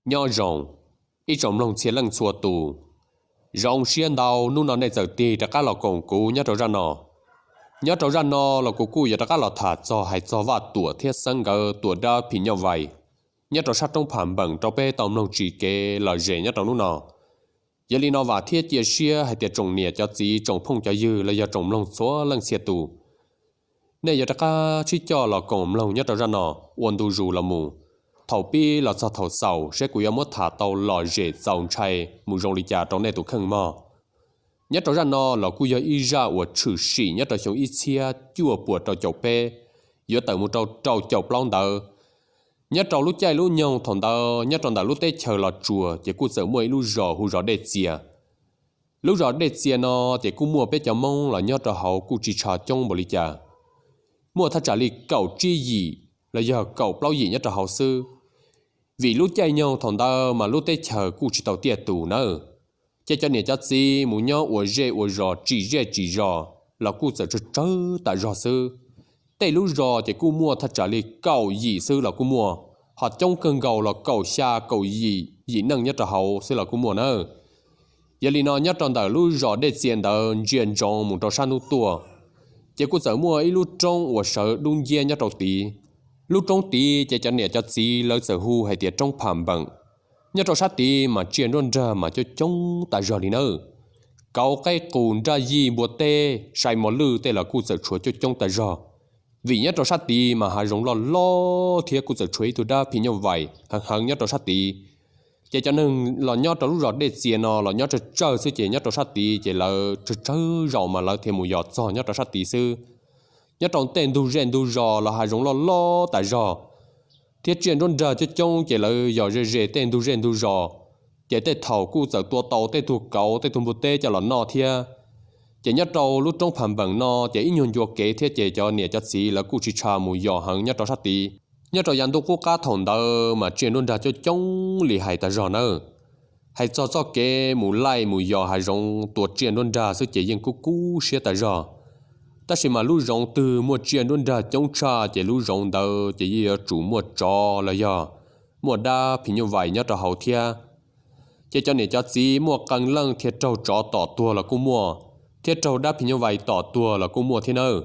Nyob zoo, ib tsoom mloog txhia leej txhua tus. Zoo siab ntau hnub no nej txawm tig rov qab los koom kuv nyob rau zaj no. Nyob rau zaj no los kuv kuj yuav rov qab los tham txog hais txog Vaj Tuam thiab Xeeb nkawd tua dab phim nyuj vais nyob rau sab roob Pham Npeem rau peb tau mloog tsis kev lom zem nyob rau hnub no. Yog li no vam thiab cia siab hais tias tsoom niam cov txiv tsoom phooj cov ywg los yog tsoom mloog txhua leej txhia tus, nej yuav rov qab sib coj los koom mloog nyob rau zaj no ua ntu zus los mus, thaum pib los txog thaum xaus seb kuv yuav muab tham tau lom zem txaus ntshai mus zoo li cas rau nej tus kheej mog. Nyob rau zaj no los kuj yog ib zaj uas tshwm sim nyob rau xyoo ib txhiab cuaj puas rau caum peb, yuav tawm mus rau rau caum plaub ntawd. Nyob rau lub caij lub nyoog thaum ntawd nyob rau ntawm lub teb chaws Los Tsuas ces kuj txawm muaj ib lub zos hu zos Dej Txias. Lub zos Dej Txias no ces kuj muaj peb cov Hmoob los nyob rau hauv kuj tsis tshav coob npaum li cas, muaj thaj tsam li kaum tsib yim los yog kaum plaub yim nyob rau hauv xwb. Vim lub caij nyoog thaum ntawd mas lub teb chaws kuj tsis tau tiaj tus nawb, ces cov niam cov txiv mus nyob ua zej ua zos tsim zej tsim zos los kuj txawm tsawg tsawg tas zog xwb. Tej lub zos ces kuj muaj thaj tsam li kaum yim xwb los kuj muaj, ho coob kawg nkaus los kaum xya kaum yim yim neej nyob rau hauv xwb los kuj muaj nawb. Yog li no nyob rau ntawm lub zos Dej Txias ntawd ntsia ntsoov mus rau sab hnub tuaj, ces kuj txawm muaj ib lub roob uas sawv dub nciab nyob rau tid. Lub roob tid ces cov niam cov txiv lawv txawm hu hais tias roob Pham Npeem. Nyob rau sab tid mas tsiaj nruab nrag mas coob coob tas zog li nawb. Kauv qaib qus nraj yij npua teb sai mos lwj tej los kuj txawm tshuav coob coob tas zog. Vim nyob rau sab tid mas hav zoov loj loj thiab kuj txawm tshuav ib tug dab phim nyuj vais heev heev nyob rau sab tid. Ces cov neeg los nyob rau lub zos Dej Txias no los nyob tsawg tsawg xwb ces nyob rau sab tid ces lawv tsawg tsawg zaus mas lawv thiaj mus yos txog nyob rau sab tid xwb. Nyob rau tej ntug zej ntug zos los hav zoov loj loj tas zog, thiab tsiaj nruab nrag coob coob ces lawv yos ze ze tej ntug zej ntug zos, ces tej thaum kuj txawm tua tau tej tug kauv tej tug npua teb coj los noj thiab. Ces nyob rau lub roob Pham Npeem no ces ib nyuag ncua kev thiab ces cov niam cov txiv lawv kuj tsis tshua mus yos heev nyob rau sab tid. Nyob rau yav ntuj qub qab thaum ntawd mas tsiaj nruab nrag coob coob li hais tas zog nawb. Hais txog txoj kev mus laij mus yos hav zoov tua tsiaj nruab nrag xwb ces yeej kub kub siab tas zog. Tab sis mas lub zoov twg muaj tsiaj nruab nrag coob tshaj ces lub zoov ntawd ces yeej yuav tsum muaj tsov los yog muaj dab phim nyuj vais nyob rau hauv thiab. Ces cov niam cov txiv muaj qee leej thiaj raug tsov tom tuag los kuj muaj, thiab raug dab phim nyuj vais tom tuag los kuj muaj thiab nawb.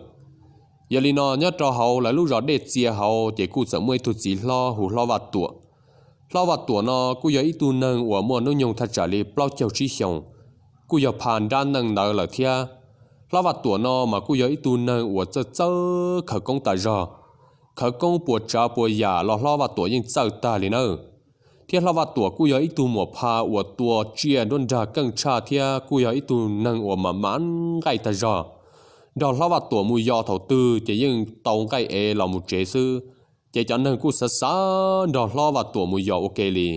Yog li no nyob rau hauv lawv lub zos Dej Txias hauv ces kuj txawm muaj ib tug txiv hlob hu Hlob Vaj Tuam. Hlob Vaj Tuam no kuj yog ib tug neeg uas muaj hnub nyoog thaj tsam li plaub caug tsib xyoos, kuj yog pha nrab neej ntawd lawm thiab. Hlob Vaj Tuam no mas kuj yog ib tug neeg uas txawj txawj khawv koob tas zog, khawv koob puas tsav puas yam los Hlob Vaj Tuam yeej txawj tag li nawb. Thiab Hlob Vaj Tuam kuj yog ib tug muam pha uas tua tsiaj nruab nrag keej tshaj thiab kuj yog ib tug neeg uas mam mam nqaij tag zog. Nrog Hlob Vaj Tuam mus yos thaum twg ces yeej tau nqaij ev los mus tsev xwb, ces cov neeg kuj xav xav nrog Hlob Vaj Tuam mus yos ua ke li.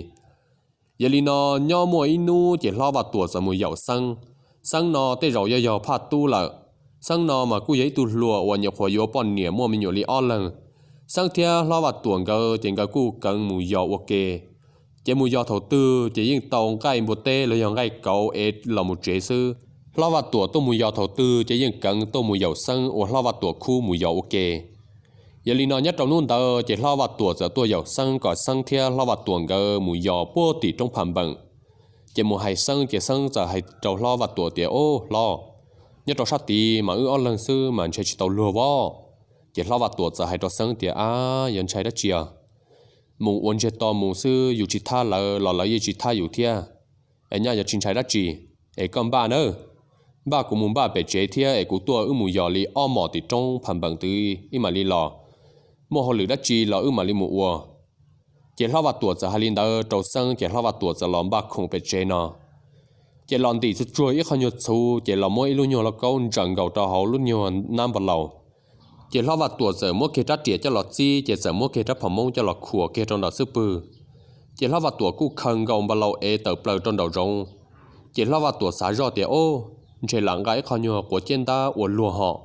Yog li no, nyob muaj ib hnub ces Hlob Vaj Tuam txawm mus yaum Xeeb. Xeeb no tej zaum yuav yog phaj tub lawm. Xeeb no mas kuj yog ib tug hluas uas nyuam qhuav yuav poj niam muaj me nyuam li ob leeg. Xeeb thiab Hlob Vaj Tuam nkawd ces nkawd kuj kheev mus yos ua ke. Ces mus yos thaum twg ces yeej tau nqaij npua teb los yog nqaij kauv ev los mus tsev xwb. Hlob Vaj Tuam tuaj mus yos thaum twg ces yeej kheev tuaj mus yaum Xeeb uas Hlob Vaj Tuam khub mus yos ua ke. Yog li no nyob rau hnub ntawd ces Hlob Vaj Tuam txawm tuaj yaum Xeeb kom Xeeb thiab Hlob Vaj Tuam nkawd mus yos puag tim roob Pham Npeem. Ces mus hais Xeeb ces Xeeb txawm hais rau Hlob Vaj Tuam tias, Ob hlob, nyob rau sab tid mas wb ob leeg xwb mas ntshai tsis tau luag vov. Ces Hlob Vaj Tuam txawm hais rau Xeeb tias, Ab, yuav ntshai dab tsi os? Mus ua ntsiag to mus xwb, yus tsis thab lawv los lawv yeej tsis thab yus thiab. Es nyaj yuav tsis ntshai dab tsi. Es koj npaj nawb, npaj kuv mus npaj pem tsev thiab es kuv tuaj wb mus yos li ob mos tim roob Pham Npeem twg ib mam li los. Muaj hauj lwm dab tsi los wb mam li mus ua. Ces Hlob Vaj Tuam txawm hais li ntawd rau Xeeb ces Hlob Vaj Tuam txawm los npaj khoom pem tsev no. Ces los ntim tsuag tsuag ib qho nyuag txhuv ces los muab ib lub nyuag lauj kaub ntsaws nkaus rau hauv lub nyuag nab npau laus. Ces Hlob Vaj Tuam txawm muab kiag rab riam coj los txib ces txawm muab kiag rab phom moob coj los khuam kiag rau ntawm xub pwg. Ces Hlob Vaj Tuam kuj khaws nkaus npau laus ev tawm plaws rau nraum zoov. Ces Hlob Vaj Tuam xav zoj tias, Ob, ntshe lam nqa ib qho nyuag quav ciab ntab ua luag hos.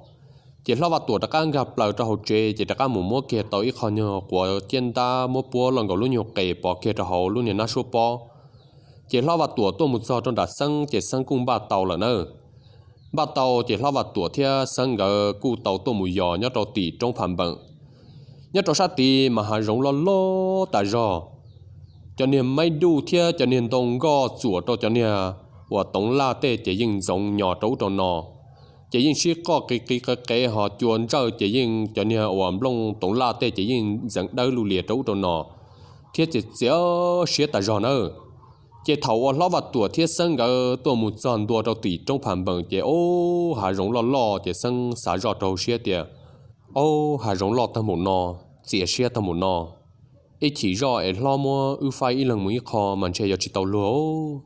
Ces Hlob Vaj Tuam rov qab nkag plaws rau hauv tsev ces rov qab mus muab kiag tau ib qho nyuag quav ciab ntab muab puab loj nkaus lub nyuag qe pov kiag rau hauv lub niag nab suab pob. Ces Hlob Vaj Tuam tuaj mus txog rau nram Xeeb ces Xeeb kuj npaj tau lawm nawb. Npaj tau ces Hlob Vaj Tuam thiab Xeeb nkawd kuj tau tuaj mus yos nyob rau tim roob Pham Npeem. Nyob rau sab tid mas hav zoov loj loj tas zog. cov niag maib duj thiab cov niag ntoo nkoj txuam rau cov niag uas toov laj tej ces yeej ntxoov nyos rau ub rau no. Ces yeej sib qoj qis qis qev qev ho cua ntsawj ces yeej cov niag uas nplooj toov laj tej ces yeej ntxeev dawb lug lias rau ub rau no, thiab txiav txiav siab tas zog nawb. Ces thaum uas Hlob Vaj Tuam thiab Xeeb nkawd tuaj mus txog ntua rau tim roob Phas Npees ces ob hav zoov loj loj ces Xeeb xav zoj rau hauv siab tias, ob hav zoov loj tag npaum no, txias siab tag npaum no, ib chim zoj es hlob muab wb faib ib leeg mus ib qho mas ntshe yuav tsis tau luag.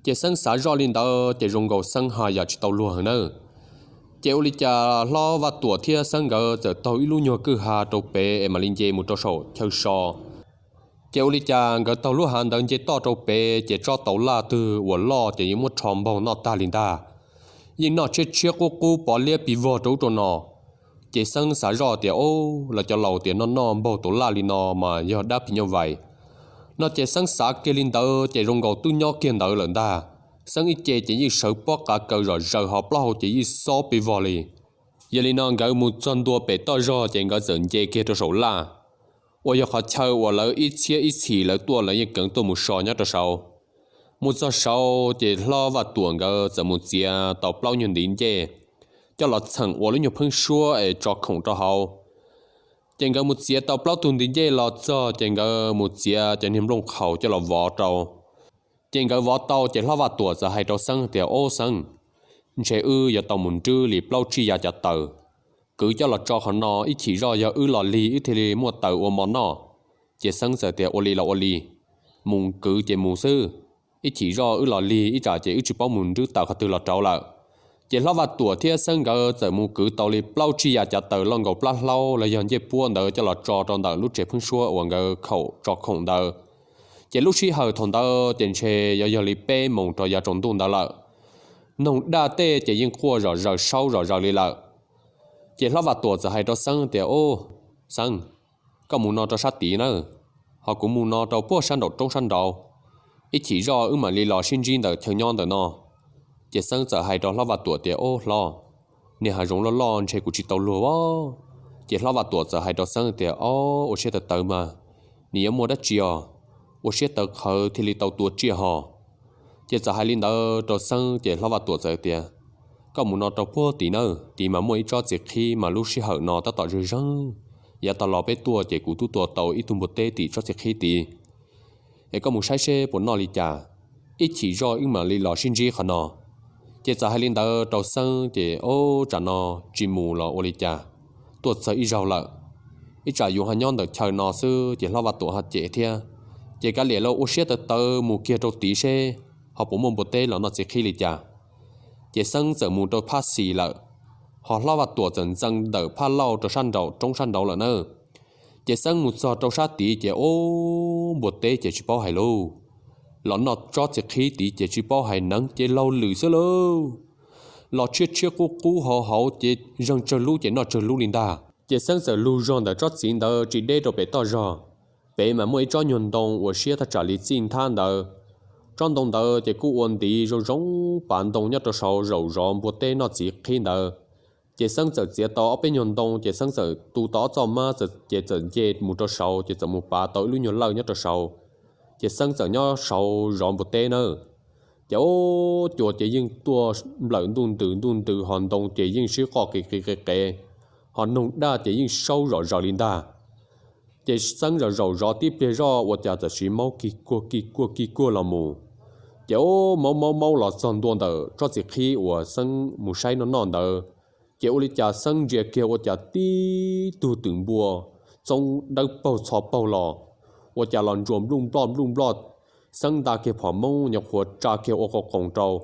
Ces Xeeb xav zoj li ntawd ces zoo nkaus Xeeb haj yam tsis tau luag heev nawb. Ces ua li cas Hlob Vaj Tuam thiab Xeeb nkawd txawm taug ib lub nyuag kwj ha rau pem es mam li nce mus rau saum chaw so. Ces ua li cas nkawd taug lub hav ntawd nce toj rau pem ces tsob tauv laj twg uas loj ces yeej muab rho npaug noj tag li ntag. Yeej noj tshiab tshiab qub qub pov liab pis vog rau ub rau no. Ces Xeeb xav zoj tias, ob, lawv cov laus tias noj noj npaug tauv laj li no mas yog dab phim nyuj vais. No ces Xeeb xav kiag li ntawd ces zoo nkaus twb nyob kiag ntawd lawm ntag. Xeeb ib ce ces yeej sawv pob qa kaws zom zaws ho plaub hau ces yeej xob pis vog li. Yog li no nkawd mus txog ntua pem toj zog ces nkawd txawm nce kiag rau saum laj, uas yog qhov chaw uas lawv ib txhiab ib txhis lawv tuaj lawv yeej keev tuaj mus so nyob rau saud. Mus txog saud ces Hlob Vaj Tuam nkawd txawm mus txiav tau plaub nyuag ntiv ncej coj los txheem ua lub nyuag pheeb suab es tso khoom rau hauv. Ces nkawd mus txiav tau plaub tug ntiv ncej los txog ces nkawd mus txiav cov niag nplooj qhaus coj los vov rau. Ces nkawd vov tau ces Hlob Vaj Tuam txawm hais rau Xeeb tias, ob Xeeb, ntshe wb yuav tau mus nrwb li plaub tsib yav cov taws, kwv coj los tso qhov no ib chim zoj yog wb los lig wb thiaj li muaj taws ua mov noj. Ces Xeeb txawm tias, ua li los ua li, mus kwv ces mus xwb, ib chim zoj wb los lig ib tsam ces wb tsis paub mus nrwb taws qhov twg los rauv lawm. Ces Hlob Vaj Tuam thiab Xeeb nkawd txawm mus kwv tau li plaub tsib yav cov taws loj nkaus plab hlaub los yog ncej puab ntawd coj los tso rau ntawm lub tsev pheeb suab uas nkawd khaum tso khoom ntawd. Ces lub sij hawm thaum ntawd ces ntshe yuav yog li peb moos rau yav tsaus ntuj ntawd lawm. Noog daj tej ces yeej quaj zom zaws saub zom zaws li lawm. Ces Hlob Vaj Tuam txawm hais rau Xeeb tias, ob Xeeb, koj mus no rau sab tid nawb, ho kuv mus no rau puag sab nraum roob sab nraud, ib chim zoj wb mam li los sib ntsib ntawm chaw nyob ntawm no. Ces Xeeb txawm hais rau Hlob Vaj Tuam tias, ob Hlob, niag hav zoov loj loj ntshe kuv tsis tau luag os. Ces Hlob Vaj Tuam txawm hais rau Xeeb tias, ob, ua siab tawv tawv mas, nws yuav muaj dab tsi os, ua siab tawv qhawv thiaj li tau tua tsiaj ho. Ces txawm hais li ntawd rau Xeeb ces Hlob Vaj Tuam txawm tias, koj mus no rau puag tid nawb, tid mas muaj ib tsob txiv qhib mas lub sij hawm no tab tom zeeg zeeg, yav tag los peb tuaj ces kuv twb tua tau ib tug npua teb tim tsob txiv qhib tid. Es koj mus saib seb puas noj li cas, ib chim zoj wb mam li los sib ntsib qhov no. Ces txawm hais li ntawd rau Xeeb ces, ob, tsam no tsis mus los ua li cas, tuaj txog ib zaug lawm, ib tsam yus ho nyob ntawm chaw no xwb ces Hlob Vaj Tuam ho cem thiab. Ces kav liam los ua siab tawv tawv mus kiag rau tid seb ho puas muaj npua teb los noj txiv qhib li cas. Ces Xeeb txawm mus rau phab xis lawm, ho Hlob Vaj Tuam txawm ntxeev ntawm phab lauj rau sab nraum roob sab nraud lawm na. Ces Xeeb mus txog rau sab tid ces, ob, npua teb ces tsis paub hais lauj, los noj tsob txiv qhib tid ces tsis paub hais, neev ces laug lwm xwb lauj. Los tshiab tshiab qub qub hauv hauv ces zeeg tsawg lub ces noj tsawg lub li ntag. Ces Xeeb txawm lug zog ntawm tsob txiv ntawd tsis deb rau pem toj zog. Pem mas muaj ib tsob nyuag ntoo uas siab thaj tsam li txij nthab ntawd. Tsob ntoo ntawd ces kuj ua ntiv zoo zoo pav ntoo nyob rau saud zaum zov npua teb noj txiv qhib ntawd. Ces Xeeb txawm txiav tau ob peb nyuag ntoo ces Xeeb txawm tu tau ob txoj mab ces txawm nce mus rau saud ces txawm mus pav tau ib lub nyuag lawj nyob rau saud. Ces Xeeb txawm nyob saud zov npua teb nawb. Ces ob cua ces yeej tuaj nplawm ntuj ntws ntuj ntws ho ntoo ces yeej sib qoj qis qis qis qev, ho noog daj ces yeej saub zom zaws li ntag. Ces Xeeb zaum zaum zov tib pliag zoj ua cas txawm siv maub kig kuag kig kuag kig kuag los mus. Ces ob maub maub maub los txog ntua ntawm tsob txiv qhib uas Xeeb mus saib noj noj ntawd, ces ua li cas Xeeb ntsia kiag ua cas tib tug twm npua txob dawb paug txho paug los, ua cas los ntsuas npluj nploj npluj nploj. Xeeb nta kiag phom moob nyuam qhuav tsa kiag ua qo qoos rau,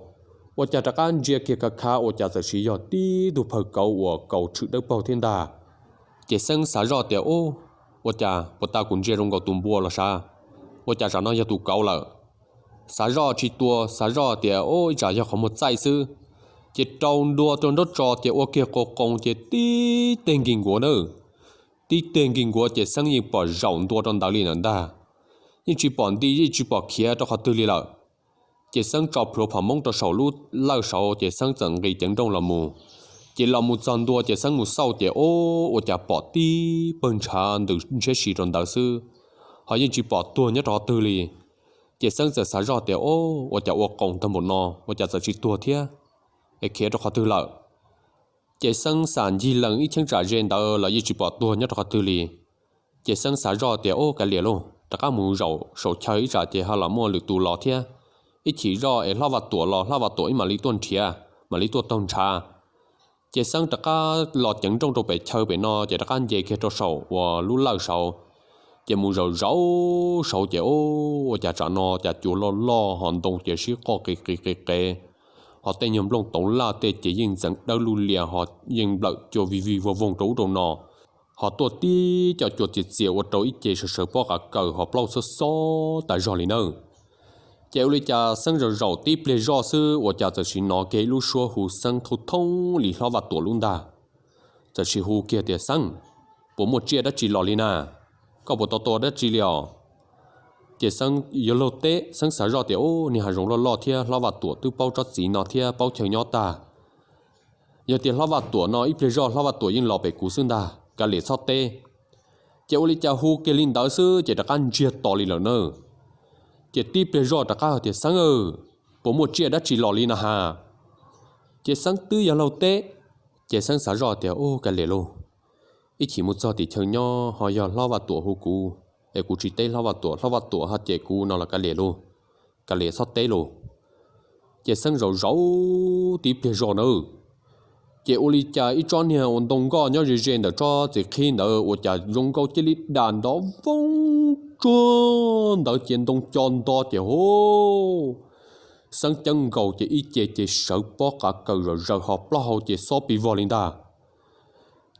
ua cas rov qab ntsia kiag khav khav ua cas txawm siv yog tib tug phawj kauv uas kaus tshwm dawb paug thiab ntag. Ces Xeeb xav zoj tias, ub, ua cas puas tas kuv ntsia zoo nkaus tus npua los sav, ua cas tsam no yog tus kauv lawm. Xav zoj tsis tua, xav zoj tias, ub, ib tsam yog qhov muag txaij xwb. Ces rau ntua rau nraub tso ces ua kiag qo qoos ces tib teg nkig nkuav na. Tib teg nkig nkuav ces Xeeb yeej pom zaum ntua rau ntawd li lawm ntag. Yeej tsis pom nti yeej tsis pom khiav rau qhov twg li lawm. Ces Xeeb tso plhuav phom moob rau saum lub lawj saud ces Xeeb txawm nqis ceev nrooj los mus. Ces los mus txog ntua ces Xeeb mus xauj ces, ub, ua cas pom tib pawg ntshav ntws ntshiab si rau ntawd xwb. ho yeej tsis pom tuag nyob rau qhov twg li. Ces Xeeb txawm xav zoj tias, O, ua cas ua qoos tag npaum no ua cas txawm tsis tuag thiab, es khiav rau qhov twg lawm? Ces Xeeb xam ncig lees ib cheeb tsam ze ntawd los yeej tsis pom tuag nyob rau qhov twg li. Ces Xeeb xav zoj tias, O, kav liam lauj, rov qab mus zaum saum chaw ib tsam ces ho los muaj lwm tus los thiab. Ib chim zoj es Hlob Vaj Tuam los Hlob Vaj Tuam ib mam li tuaj nrhiav, mam li tuaj taug ntshav. Ces Xeeb rov qab los ceev nrooj rau pem chaw pem no ces rov qab nce kiag rau saum uas lub lawj saud. Ces mus zaum zaum saud ces, O, ua cas tsam no cas cua loj loj ho ntoo ces sib qoj qis qis qis qev, ho tej nyuag nplooj tauv laj tej ces yeej ntxeev dawb lub lias ho yeej nplawm cua vij vij voog voog rau ub rau no, ho tuaj tib co cua txias txias ua rau ib ce sawv sawv pob qav kaws ho plaub xob xob tas zog li nawb. Ces ua li cas Xeeb zaum zaum tib pliag zoj xwb ua cas txawm sim hnov kiag ib lub suab hu Xeeb thooj thooj li Hlob Vaj Tuam lub ntag. Txawm sim hu kiag tias, Xeeb, puas muaj tsiaj dab tsi los li na? Koj puas tau tua dab tsi li os? Ces Xeeb yuav luag teb, Xeeb xav zoj tias, O, niag hav zoov loj loj thiab Hlob Vaj Tuam twb paub tsob txiv no thiab paub chaw nyob tag. Yog tias Hlob Vaj Tuam no ib pliag zoj Hlob Vaj Tuam yeej los pem kuv xwb ntag, kav liam txhob teb. Ces ua li cas hu kiag li ntawd xwb ces rov qab ntsiag to li lawm na. Ces tib pliag zoj rov qab tias, Xeeb, puas muaj tsiaj dab tsi los li na has? Ces Xeeb twb yuav luag teb, ces Xeeb xav zoj tias, O, kav liam lauj, ib chim mus txog tim chaw nyob ho yog Hlob Vaj Tuam hu kuv, es kuv tsis teb Hlob Vaj Tuam, Hlob Vaj Tuam ho cem kuv no los kav liam lauj, kav liam txhob teb lauj. Ces Xeeb zaum zaum tib pliag zoj nawb, ces ua li cas ib tsob niag ua ntoo nkoj nyob ze ze ntawm tsob txiv qhib ntawd ua cas zoo nkauj cia li dam ntov voog tsuag ntawd ces ntoo co nto ces ho Xeeb ceeb nkaus ces ib ce ces sawv pob qav kaws zom zaws ho plaub hau ces xob pis vog li ntag.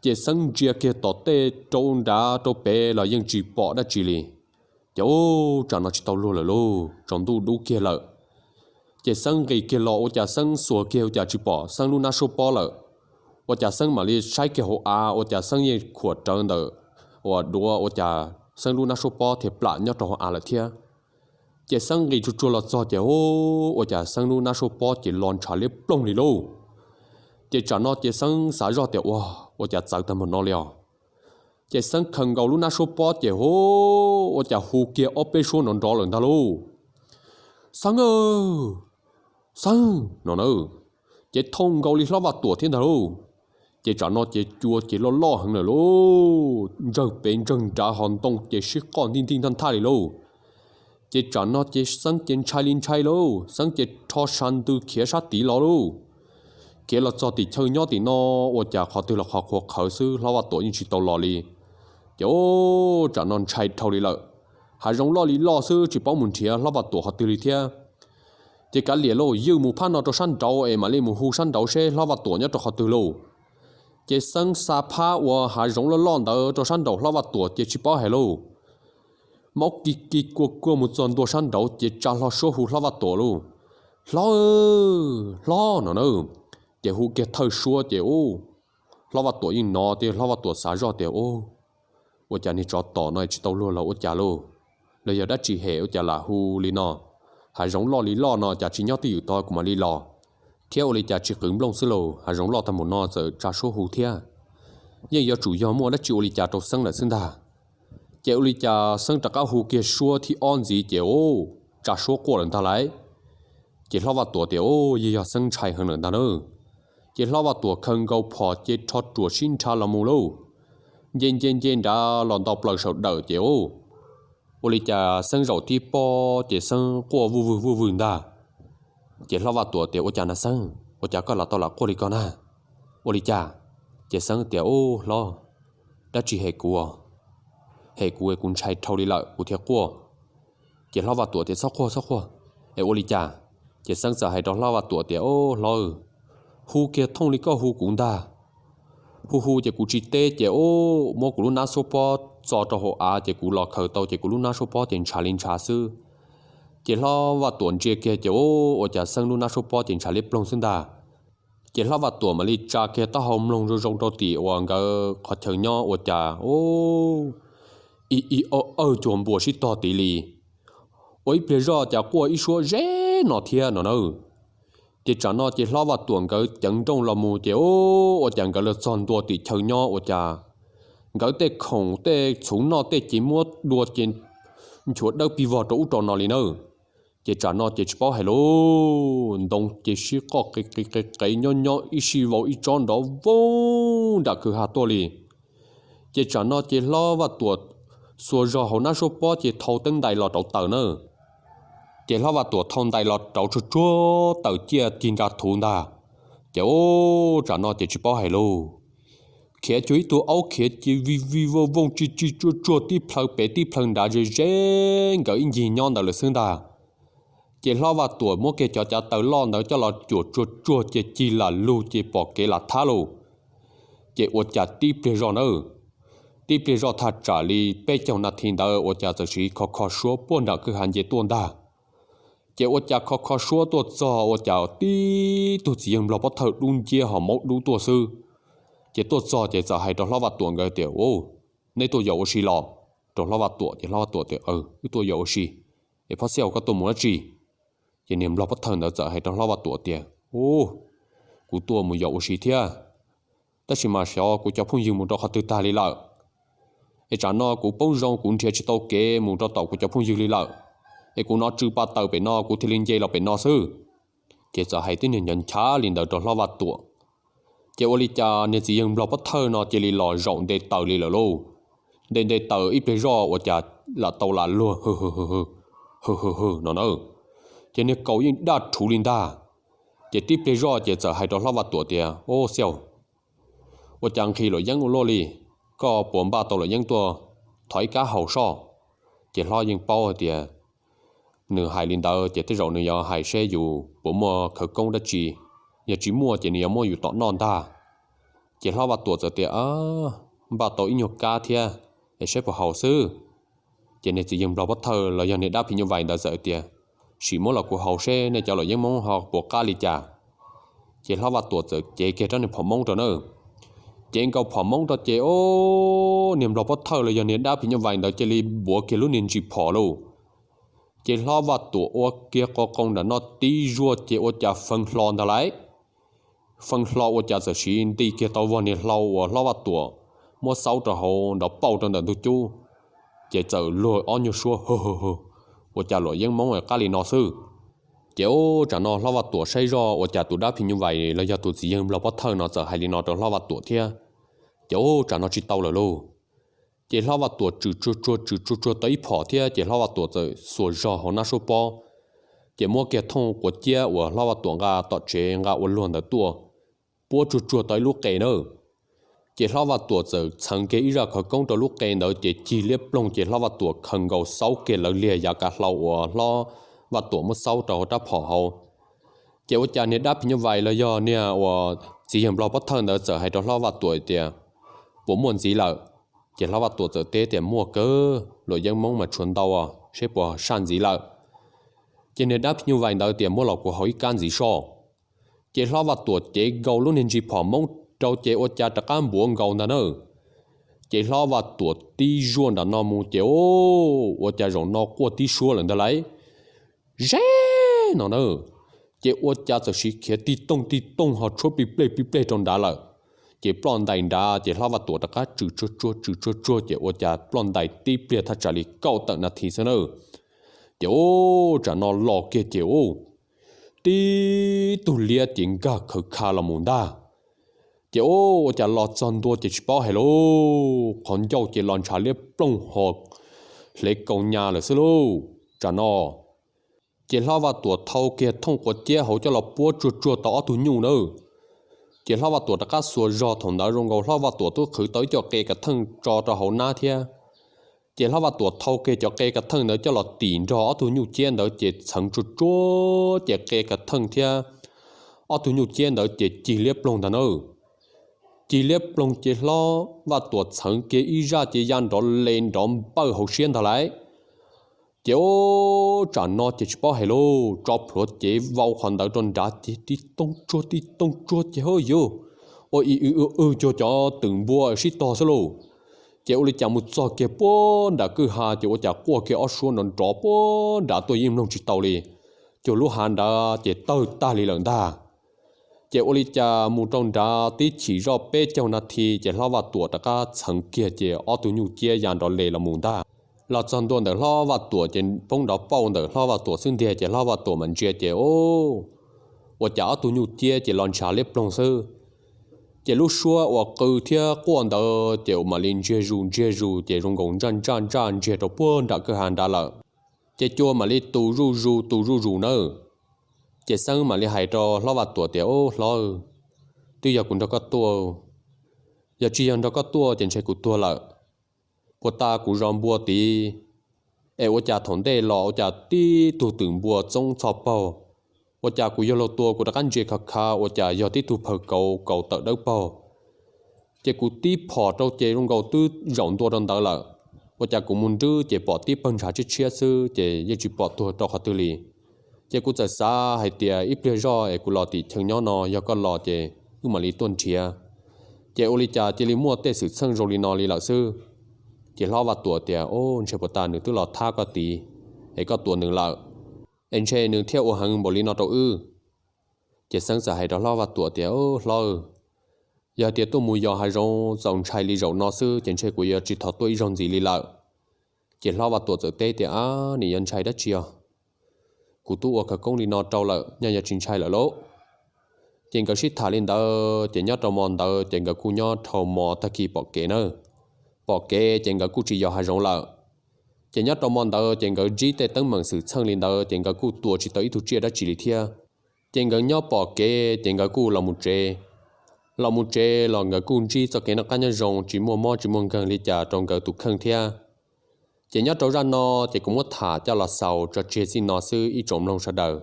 Ces Xeeb ntsia kiag tom tej rau nrad rau pem los yeej tsis pom dab tsi li. Ces ub, tsam no tsis tau luag lawm lauj, tsaus ntuj dub kiag lawm. Ces Xeeb nqis kiag los ua cas Xeeb xuas kiag ua cas tsis pom Xeeb lub nab suab pob lawm. Ua cas Xeeb mam li saib kiag hauv av ua cas Xeeb yeej khuam rawv ntawm uas duav ua cas Xeeb lub nab suab pob thiaj plam nyob rau hauv av lawm thiab. Ces Xeeb nqis tsuag tsuag los txog ces ub, ua cas Xeeb lub nab suab pob ces los ntshav liab ploog li lauj. Ces tsam no ces Xeeb xav zoj tias ua, ua cas txawv tag npaum no li os. Ces Xeeb khaws nkaus lub nab suab pob ces hu, ua cas hu kiag ob peb suab nrov nrov lawm ntag lauj. Xeeb aw, Xeeb no na, ces thooj nkaus li Hlob Vaj Tuam thiab ntag lauj. Ces tsam no ces cua ces loj loj heev lawm lauj, ntsawg pem ntsawg nrad ho ntoo ces sib qoj ntij ntij nthaj nthaj li lauj. Ces tsam no ces Xeeb ces ntshai li ntshai lauj, Xeeb ces rho sa ntws khiav sab tid los lauj. Khiav los txog tim chaw nyob tim no, ua cas qhov twg los qhov qhuav qhawv xwb, Hlob Vaj Tuam yeej tsis tau los li. Ces ub, tsam no ntshai dhau li lawm, hav zoov loj li loj xwb tsis paub mus nrhiav Hlob Vaj Tuam qhov twg li thiab. Ces kav liam lauj, ywj mus phab no rau sab nraud es mam li mus hu sab nraud seb Hlob Vaj Tuam nyob rau qhov twg lauj. Ces Xeeb xa phab uas hav zoov loj loj ntawd rau sab nraum Hlob Vaj Tuam ces tsis paub hais lauj. Maub kis kis kua kua mus txog ntua sab nraud ces tsa hlo suab hu Hlob Vaj Tuam lauj. Hlob, Hlob no na. Ces hu kiag thawj suab ces ub, Hlob Vaj Tuam yeej hnov tias Hlob Vaj Tuam xav zoj tias ub, ua cas niag tsov tom no tsis tau luag los ua cas lauj, los yog dab tsi hem ua cas lam hu li no. Hav zoov loj li loj no cas tsis nyob twj ywm tod kuv mam li los, thiab ua li cas tsis qwv nplooj xwb lauj, hav zoov loj tag npaum no txawm tsa suab hu thiab. Yeej yuav tsum yog muaj dab tsi ua li cas rau Xeeb lawm xwb ntag. Ces ua li cas Xeeb rov qab hu kiag suab thib ob ntxiv ces ub, tsa suab quaj lawm ntag lauj. Ces Hlob Vaj Tuam tias ub, yeej yog Xeeb ntshai heev lawm ntag na. Ces Hlob Vaj Tuam khaws nkaus phom ces rho ruam sib nrhav los mus lauj. Nce nce nce nrad los nto plaws saum dawm ces ub, ua li cas Xeeb zaum tib pob ces Xeeb quaj vuj vwg vuj vwg ntag. Ces Hlob Vaj Tuam tias ua cas na Xeeb, ua cas koj los tau lam quaj li ko na? Ua li cas? Ces Xeeb tias ub Hlob, dab tsi hem kuv, hem kuv es kuv ntshai dhau li lawm kuv thiaj quaj. Ces Hlob Vaj Tuam tias txhob quaj txhob quaj, es ua li cas? Ces Xeeb txawm hais rau Hlob Vaj Tuam tias ub Hlob, hu kiag thooj li koj hu kuv ntag. Hu hu ces kuv tsis teb ces ub, muab kuv lub nab xuab pob txo rau hauv av ces kuv los khaws tau ces kuv lub nab xuab pob ces ntshav li ntshav xwb. Ces Hlob Vaj Tuam ntsia kiag ces ub, ua cas Xeeb lub nab xuab pob ces ntshav liab ploog xwb ntag. Ces Hlob Vaj Tuam mam li tsa kiag taub hau mloog zoo zoo rau tim uas nkawd qhov chaw nyob ua cas ub, ib ib awj awj cuag npua sib tog tid li. Ua ib pliag zoj cas quaj ib suab zeb no thiab no na. Ces tsam no ces Hlob Vaj Tuam nkawd ceev nrooj los mus ces ub, ua cas nkawd los txog ntua tim chaw nyob ua cas nkawd tej khoom tej txhuv noj tej ces muab dua ces nchuav dawb pig vog rau ub rau no li nawb. Ces tsam no ces tsis paub hais lauj, ntoo ces sib qoj qev qev qev qev nyob nyob ib sij vau ib tsob nrov voog nram kwj ha tuaj li. Ces tsam no ces Hlob Vaj Tuam xuas zog hauv nab suab pob ces thau teeb ntais los rauv taws na. Ces Hlob Vaj Tuam thau ntais los rauv tsuag tsuag taws ciaj cig nra thuv ntag. Ces ub, tsam no ces tsis paub hais lauj, khiav cuag ib tug aub khiav ces vij vij vooj vooj tsis tsis tsuag tsuag tib plhaw pem tib plhaw nrad ze ze nkawd ib ncig nyob ntawd lawm xwb ntag. Ces Hlob Vaj Tuam muab kiag cov cav taws loj ntawd coj los cuam tsuag tsuag ces cig lam lug ces pom kev lam thab lauj. Ces ua cas tib pliag zoj nawb, tib pliag zoj thaj tsam li peb caug nas this ntawd ua cas txawm siv kho kho suab puag nram kwj ha nce tuaj ntag. Ces ua cas kho kho suab tuaj txog ua cas tib tug txiv yawg nplog pob thawj dub nciab ho maub dub tuaj xwb. Ces tuaj txog ces txawm hais rau Hlob Vaj Tuam nkawd tias, Ub, neb tuaj yos ua si los? Rau Hlob Vaj Tuam ces Hlob Vaj Tuam tias, Wb tuaj yos ua si. Es Phob Xiaj, koj tuaj mus dab tsi? Ces niag nplog pob thawj ntawd txawm hais rau Hlob Vaj Tuam tias, Ub, kuv tuaj mus yos ua si thiab, tab sis mas xyov kuv cov phooj ywg mus rau qhov twg tag li lawm. Es tsam no kuv poob zoo kuv nrhiav tsis tau kev mus rau tom kuv cov phooj ywg li lawm. Es kuv hnov tsw pa taws pem no kuv thiaj li nce los pem no xwb. Ces txawm hais tib niag nchav nchav li ntawd rau Hlob Vaj Tuam. Ces ua li cas niag txiv yawg nplog pob thawj no cia li los zaum nte taws li lawm lauj. Nte nte taws ib pliag zoj ua cas lam tau lam luag hwm hwm hwm hwm hwm hwm no na. Ces niag kaus yeej daj rhuv li ntag. Ces tib pliag zoj ces txawm hais rau Hlob Vaj Tuam tias, Ub, Xiaj, ua cas nqhis luam yeeb ua luaj li? Koj puas npaj tau luam yeeb tuaj thov ib kab haus soj? Ces Hlob yeej paub hais tias nws hais li ntawd ces tej zaum nws yuav hais seb yus puas muaj khawv koob dab tsi, yog tsis muaj ces nws yuav muab yus tom noj ntag. Ces Hlob Vaj Tuam txawm tias, Npaj tau ib nyuag kab thiab, es seb puas haus xwb. Ces niag txiv yawg nplog pob thawj los yog niag dab phim nyuj vais ntawd txawm tias, Sim muab los kuv haus seb nej cov luam yeeb Hmoob ho puas qab li cas. Ces Hlob Vaj Tuam txawm cev kiag rab niag phom Hmoob rau na. Cev nkaus phom Hmoob rau ces, ub, niag nplog pob thawj los yog niag dab phim nyuj vais ntawd cia li npuav kiag lub niag ntsis phom lauj. Ces Hlob Vaj Tuam ua kiag qo qoo nram no tib zuaj ces ua cas feeb hlo ntag lauj. Feeb hlo ua cas txawm siv nti kiag tau vog niag hlau uas Hlob Vaj Tuam muab xaub rau hauv nrov pauj rau ntawm ntug cub, ces txawm luag ob nyuag suab hwm hwm hwm, ua cas luam yeeb Hmoob qab li no xwb. Ces ub, tsam no Hlob Vaj Tuam saib zoj ua cas tus dab phim nyuj vais los yog tus txiv yawg nplog pob thawj no txawm hais li no rau Hlob Vaj Tuam thiab. Ces ub, tsam no tsis tau lawm lauj. Ces Hlob Vaj Tuam tswm tsuag tsuag tswm tsuag tsuag tau ib phom thiab ces Hlob Vaj Tuam txawm xuas zog hauv nab suab pob, ces muab kiag thooj quav ciab uas Hlob Vaj Tuam nqa tom tsev nqa ua luag ntawd tuaj, puab tsuag tsuag tau ib lub qe na. Ces Hlob Vaj Tuam txawm txheev kiag ib zaj khawv koob rau lub qe ntawd ces cig liab ploog ces Hlob Vaj Tuam khaws nkaus xaub kiag lawv liag yav kav hlau uas Hlob Vaj Tuam muab xaub rau hauv rab phom hauv. Ces ua cas niag dab phim nyuj vais los yog niag uas txiv yawg nplog pob thawj ntawd txawm hais rau Hlob Vaj Tuam tias, Puas muaj ntxiv lawm? Ces Hlob Vaj Tuam txawm teb tias, Muaj kawg, luam yeeb Hmoob mas tshuav ntau os, seb puas saj ntxiv lawm. Ces niag dab phim nyuj vais ntawd tias, Muab los kuv haus ib kab ntxiv soj. Ces Hlob Vaj Tuam cev nkaus lub niag ntsis phom Hmoob rau ces ua cas rov qab npuav nkaus ntag na. Ces Hlob Vaj Tuam tib zuaj nram no mus ces, ua cas zaum no quaj tib suab lawm ntag lauj. Zeb no na, ces ua cas txawm siv khiav tig tooj tig tooj ho tshuab plig plej plig plej rau nrad lawm. Ces ploj ntais nrad ces Hlob Vaj Tuam rov qab tswm tsuag tsuag tswm tsuag tsuag ces ua cas ploj ntais tib pliag thaj tsam li kaum tawm nas this xwb na. Ces ub, tsam no los kiag ces ub, tib tug liab ces nkag khawv kha los mus ntag. Ces ub, ua cas los txog ntua ces tsis paub hais lauj, qhov ncauj ces los ntshav liab ploog ho hle kaus nyas lawm xwb lauj. Tsam no ces Hlob Vaj Tuam thau kiag thooj quav ciab hauv coj los puab tsuag tsuag tau ob tug nyuj na. Ces Hlob Vaj Tuam rov qab xuas zog thaum ntawd zoo nkaus Hlob Vaj Tuam twb qhwv tau ib co qe kav theej tso rau hauv nab thiab. Ces Hlob Vaj Tuam thau kiag cov qe kav theej ntawd coj los tim nrog ob tug nyuj ciab ntawd ces txheev tsuag tsuag ces qe kav theej thiab ob tug nyuj ciab ntawd ces cig liab ploog ntag na. Cig liab ploog ces Hlob Vaj Tuam txheev kiag ib zaj ces ya nrov le nrov npawj hauv siab ntag lauj. Ces ub, tsam no ces tsis paub hais lauj, tso plhuav cev vau qhov ntawd rau nrad ces tib tooj tsuag tib tooj tsuag ces hwb yus, ua ib w w cuag cov twm npua sib tog xwb lauj. Ces ua li cas mus txog kiag puag nram kwj ha ces ua cas quaj kiag ob suab nrov nrov puag nrad tuaj yeej mloog tsis tau li. Cuag lub hav nrad ces tawg tag li lawm ntag. Ces ua li cas mus rau nrad tib chim zoj peb caug nas this ces Hlob Vaj Tuam rov qab txheev kiag ces ob tug nyuj ciab ya nrov le los mus ntag. los txog ntua ntawm Hlob Vaj Tuam ces poob nrov pauj ntawm Hlob Vaj Tuam xwb ntiag, ces Hlob Vaj Tuam mam ntsia ces o, ua cas ob tug nyuj ciab ces los ntshav liab ploog xwb. Ces lub suab uas qw thiab quaj ntawd ces mam li ntsiag zus ntsiag zus ces zoo nkaus ntsaj ntsaj ntsaj ntsiag rau puag nram kwj ha nrad lawm. Ces cua mam li tu zuj zus tu zuj zus nawb. Ces Xeeb mam li hais rau Hlob Vaj Tuam tias, Ub, Hlob, twb yog kuv nrog koj tuaj, yog tsis yog nrog koj tuaj ces ntshe kuv tuag lawm. Puag ta kuv zov npua tid, es ua cas thaum ntej los ua cas tib tug twm npua txoob txhoj paug, ua cas kuv yuav luag tua kuv rov qab ntsia khav khav ua cas yog tib tug phaw kauv kauv tawm dawb paug. Ces kuv tib phom rau ces zoo nkaus twb zaum ntua rau ntawd lawm. Ua cas kuv mus nrwb ces pom tib pawg ntshav tshiab tshiab xwb ces yeej tsis pom tuag rau qhov twg li. Ces kuv txawm xav hais tias ib pliag zoj es kuv los tim chaw nyob no, yog koj los ces wb mam li tuaj nrhiav. Ces ua li cas cia li muaj tej xwm txheej zoo li no li lawm xwb. Ces Hlob Vaj Tuam tias, Ub, ntshe puag ta nws twb los thab koj tid, es koj tua nws lawm, es ntshe nws thiaj ua heev npaum li no rau wb. Ces Xeeb txawm hais rau Hlob Vaj Tuam tias, Hlob, yog hais tias tuaj mus yos hav zoov txaus ntshai li zaum no xwb ces ntshe kuv yuav tsis thov tuaj ib zaug ntxiv li lawm. Ces Hlob Vaj Tuam txawm teb tias, Ab, nim yuav ntshai dab tsi os? Kuv twb ua khawv koob li no rau lawm, nyaj yuav tsis ntshai lawm lauj. Ces nkawd sib tham li ntawd ces nyob rau hmo ntawd ces nkawd kuj nyob dhau hmo tag kis pom kev nawb. Pom kev ces nkawd kuj tsis yos hav zoov lawm. Ces nyob rau hmo ntawd ces nkawd ntsib tej teeb meem xwm txheej li ntawd ces nkawd kuj tua tsis tau ib tug tsiaj dab tsi li thiab. Ces nkawd nyob pom kev ces nkawd kuj los mus tsev. Los mus tsev los nkawd kuj ntsib txoj kev noj qab nyob zoo tsis muaj mob tsis muaj nkeeg li cas rau nkawd tus kheej thiab. Ces nyob rau zaj no ces kuv muab tham coj los xaus tso tseg txij no xwb ib tsoom mloog sawv daws.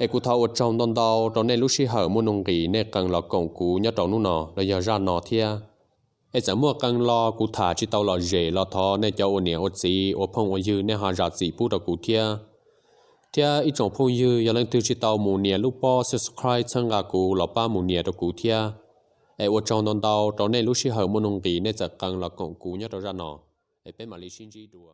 Es kuv thov ua tsaug ntau ntau rau nej lub sij hawm muaj nuj nqis nej qee los koom kuv nyob rau hnub no los yog zaj no thiab. Es txawm muaj qee lo kuv tham tsis tau lom zem los thov nej cov ua niam ua txiv ua phooj ua ywg nej ho zam txim pub rau kuv thiab. Thiab ib tsoom phooj ywg yog leej twg tsis tau mus nias lub pob subscribe txhawb nqa kuv los pab mus nias rau kuv thiab. Es ua tsaug ntau ntau rau nej lub sij hawm muaj nuj nqis nej txawm qee los koom kuv nyob rau zaj no. Es peb mam li sib ntsib dua.